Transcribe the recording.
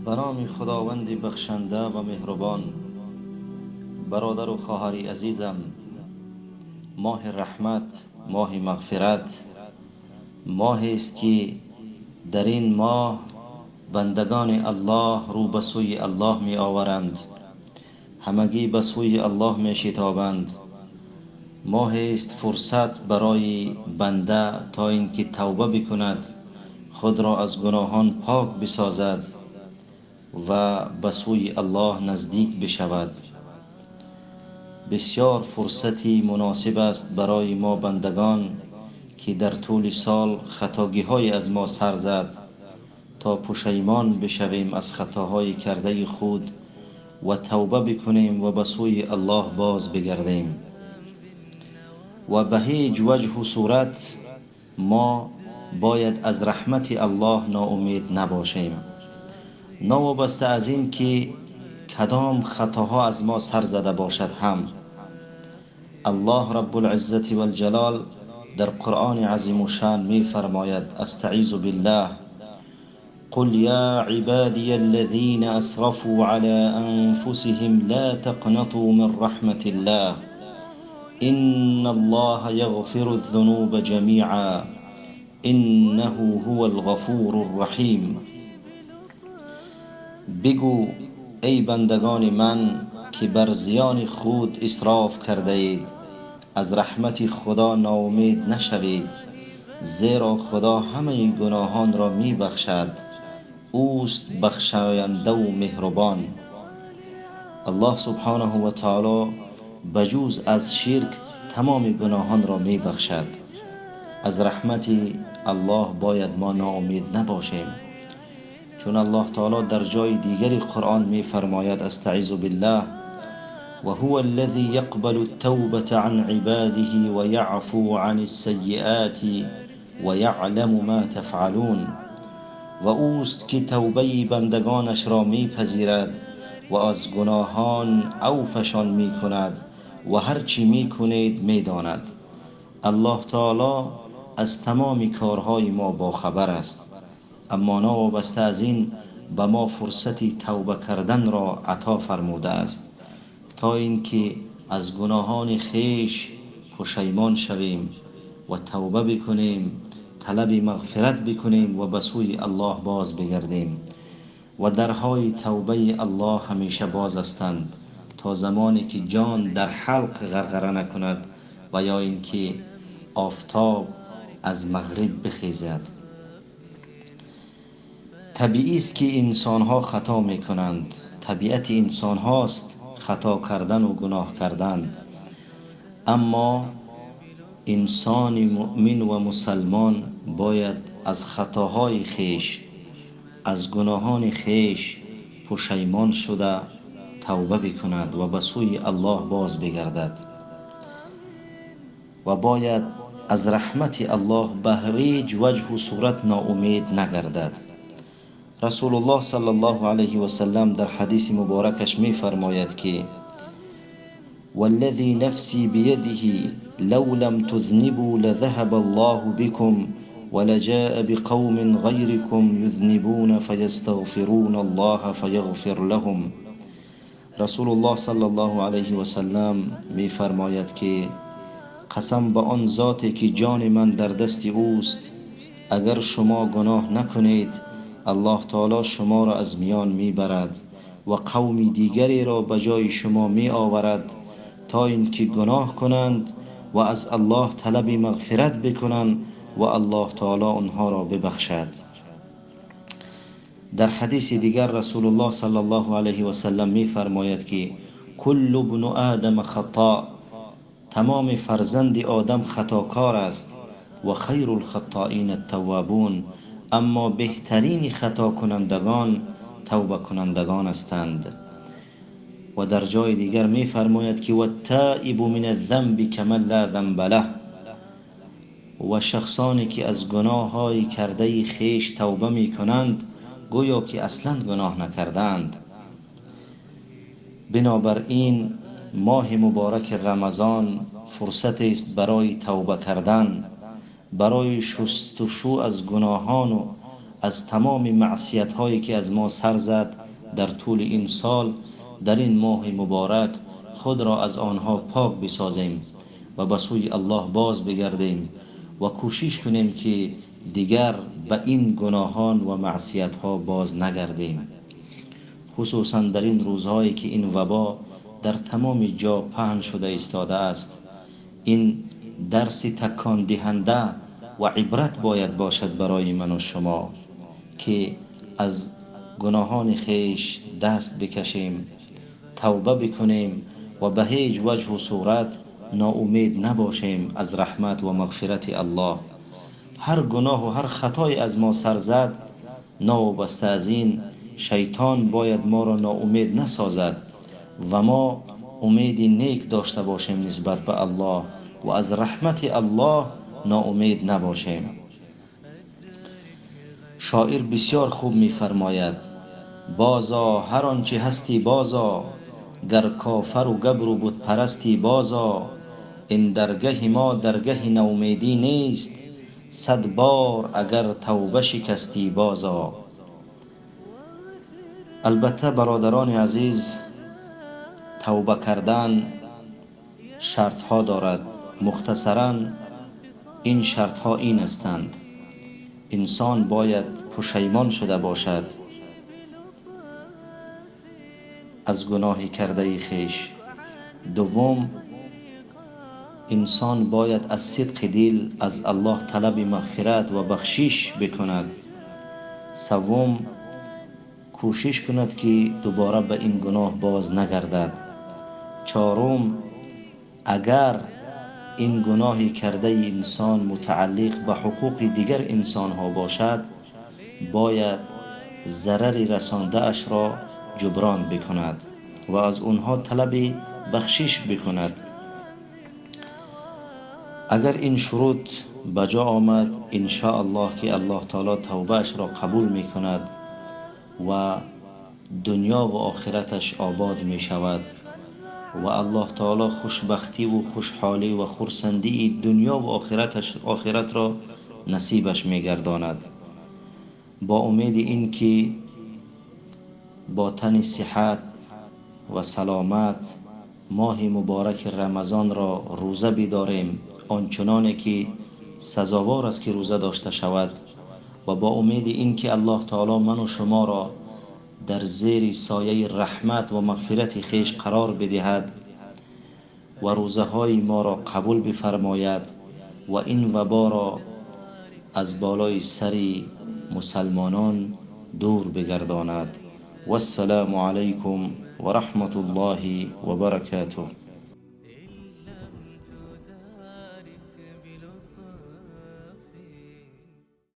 Ба номи Худованди бахшанда ва меҳрубон. Бародару хоҳари азизам, моҳи раҳмат, моҳи мағфират, моҳест, ки дар ин моҳ бандагони Аллоҳ рӯ ба сӯи Аллоҳ меоваранд, ҳамагӣ ба сӯи Аллоҳ мешитобанд. Моҳест фурсат барои банда, то ин ки тавба бикунад, худро аз гуноҳон пок бисозад ва ба сӯи Аллоҳ наздик бишавад. Бисёр фурсати муносиб аст барои мо бандагон, ки дар тӯли сол хатогиҳое аз мо сар зад, то пушаймон бишавем аз хатоҳои кардаи худ ва тавба бикунем ва ба сӯи Аллоҳ боз бигардем. Ва ба ҳеҷ ваҷҳу сурат мо бояд аз раҳмати Аллоҳ ноумед набошем, новобаста аз ин ки кадом хатоҳо аз мо сар зада бошад ҳам. Аллоҳ Раббулиззати валҷалол дар Қуръони азимушшаън мефармояд: أستعيذ بالله، قل يا عبادي الذين أسرفوا على أنفسهم لا تقنطوا من رحمة الله إن الله يغفر الذنوب جميعا إنه هو الغفور الرحيم. Бигӯ: эй бандагони ман, ки бар зиёни худ исроф кардаед, аз раҳмати Худо ноумед нашавед, зеро Худо ҳамаи гуноҳонро мебахшад, ӯст бахшояндаву меҳрубон. Аллоҳ سبحانه وتعالى ба ҷуз аз ширк тамоми гуноҳонро мебахшад. Аз раҳмати Аллоҳ бояд мо ноумед набошем, чун Аллоҳ таоло дар ҷои дигари Қуръон мефармояд: أستعيذ بالله، وهو الذي يقبل التوبة عن عباده ويعفو عن السيئات ويعلم ما تفعلون. Ва ӯст, ки тавбаи бандагонашро мепазирад ва аз гуноҳон авфашон мекунад ва ҳар чӣ мекунед, медонад. Аллоҳ таоло аз тамоми корҳои мо бохабар аст, аммо новобаста аз ин ба мо фурсати тавба карданро ато фармудааст, то ин ки аз гуноҳони хеш пушаймон шавем ва тавба бикунем, талаби мағфират бикунем ва ба сӯи Аллоҳ боз бигардем. Ва дарҳои тавбаи Аллоҳ ҳамеша боз ҳастанд, то замоне ки ҷон дар ҳалқ ғарғара накунад ва ё ин ки офтоб аз мағриб бихезад. Табиист, ки инсонҳо хато мекунанд. Табиати инсонҳост хато кардану гуноҳ кардан, аммо инсони муъмин ва мусалмон бояд аз хатоҳои хеш, аз гуноҳони хеш пушаймон шуда, тавба бикунад ва ба сӯи Аллоҳ боз бигардад ва бояд аз раҳмати Аллоҳ ба ҳеҷ ваҷҳу сурат ноумед нагардад. Расулуллоҳ صلى الله عليه وسلم дар ҳадиси муборакаш мефармояд, ки: والذي نفسي بيده لو لم تذنبوا لذهب الله بكم ولجاء بقوم غيركم يذنبون فيستغفرون الله فيغفر لهم. Расулуллоҳ صلى الله عليه وسلم мефармояд, ки қасам ба он зоте, ки ҷони ман дар дасти ӯст, агар шумо гуноҳ накунед, Аллоҳ таоло шуморо аз миён мебарад ва қавми дигареро ба ҷои шумо меоварад, то ин ки гуноҳ кунанд ва аз Аллоҳ талаби мағфират бикунанд ва Аллоҳ таоло онҳоро бибахшад. Дар ҳадиси дигар Расулуллоҳ صلى الله عليه وسلم мефармояд, ки: كل ابن آدم خطاء، тамоми фарзанди Одам хатокор аст، وخير الخطائين التوابون، аммо беҳтарини хатокунандагон тавбакунандагон ҳастанд. Ва дар ҷои дигар мефармояд, ки: والتائب من الذنب كمن لا ذنب له. Ва шахсоне, ки аз гуноҳҳои кардаи хеш тавба мекунанд, гӯё ки аслан гуноҳ накардаанд. Бинобар ин моҳи мубораки Рамазон фурсатест барои тавба кардан, барои шустушу аз гуноҳону аз тамоми маъсиятҳое ки аз мо сар зад дар тӯли ин сол, дар ин моҳи муборак худро аз онҳо пок бисозем ва ба сӯи Аллоҳ боз бигардем ва кӯшиш кунем, ки дигар ба ин гуноҳон ва маъсиятҳо боз нагардем, хусусан дар ин рӯзҳое ки ин вабо дар тамоми ҷо паҳн шуда истодааст. Ин дарси такондиҳанда ва ибрат бояд бошад барои ман ва шумо, ки аз гуноҳони хеш даст бикашем, тавба бикунем ва ба ҳеҷ ваҷҳу сурат ноумед набошем аз раҳмат ва мағфирати Аллоҳ. Ҳар гуноҳу ҳар хатое аз мо сар зад, новобаста аз ин, шайтон бояд моро ноумед насозад ва мо умеди нек дошта бошем нисбат ба Аллоҳ ва аз раҳмати Аллоҳ ноумед набошем. Шоир бисёр хуб мефармояд: бозо, ҳар он чи ҳастӣ, бозо, гар кофару габру бутпарастӣ, бозо, ин даргаҳи мо даргаҳи ноумедӣ нест, сад бор агар тавба шикастӣ, бозо. Албатта, бародарони азиз, тавба кардан шартҳо дорад. Мухтасаран, ин шартҳо ин ҳастанд: инсон бояд пушаймон шуда бошад аз гуноҳи кардаи хеш. Дуввум, инсон бояд аз сидқи дил аз Аллоҳ талаби мағфират ва бахшиш бикунад. Саввум, кӯшиш кунад, ки дубора ба ин гуноҳ боз нагардад. Чорум, агар ин гуноҳи кардаи инсон мутааллиқ ба ҳуқуқи дигар инсонҳо бошад, бояд зарари расондаашро ҷуброн бикунад ва аз онҳо талаби бахшиш бикунад. Агар ин шурут ба ҷо омад, иншоаллоҳ, ки Аллоҳ таоло тавбаашро қабул мекунад ва дунё ва охираташ обод мешавад ва Аллоҳ таоло хушбахтиву хушҳолӣ ва хурсандии дунё ва охиратро насибаш мегардонад. Бо умеди ин ки бо тани сиҳат ва саломат моҳи мубораки Рамазонро рӯза бидорем, ончуноне ки сазовор аст, ки рӯза дошта шавад, ва бо умеди ин ки Аллоҳ таоло ману шуморо дар зери сояи раҳмат ва мағфирати хеш қарор бидиҳад ва рӯзаҳои моро қабул бифармояд ва ин ваборо аз болои сари мусалмонон дур бигардонад. Вассалому алайкум ва раҳматуллоҳи ва баракатуҳ.